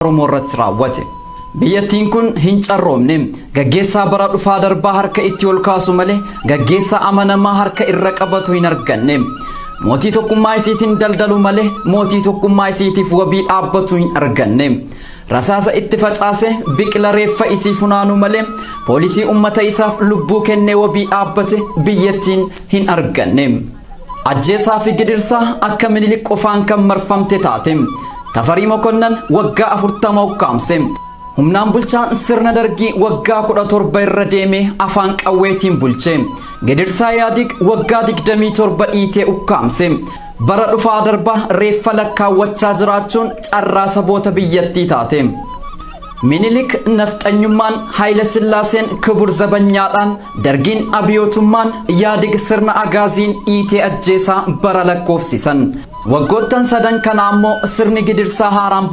Oromoo irratti raawwate. Biyyattiin kun hin carroomne. Gaggeessaa bara dhufaa darbaa harka itti ol kaasu malee gaggeessaa amanamaa harka irra qabatu hin arganne. Mootii tokkummaa isiitiin daldalu malee mootii tokkummaa isiitiif wabii dhaabbatu hin arganne. Rasaasa itti facaase biqila reeffa isii funaanu malee poolisii ummata isaaf lubbuu kennee wabii dhaabbate biyyattiin hin arganne. Ajjeesaa fi gidirsaa akka Minilik qofaan kan marfamte taate. Tafarii Mokonnan waggaa 40 ukkaamse. Humnaan bulchaan sirna Dargii waggaa 17 irra deemee afaan qawweetiin bulche. Gidirsaa Yaadig waggaa 27 dhiitee ukkaamse. Bara dhufaa darbaa reeffa lakkaawwachaa jiraachuun carraa saboota biyyattii taate. Minilik nafxanyummaan, Haayila Sillaaseen kibur zabanyaadhaan, Dargiin abiyootummaan, Yaadig sirna agaaziin dhiitee ajjeesaa bara lakkoofsisan. Waggoottan sadan kana ammoo sirni gidirsaa haaraan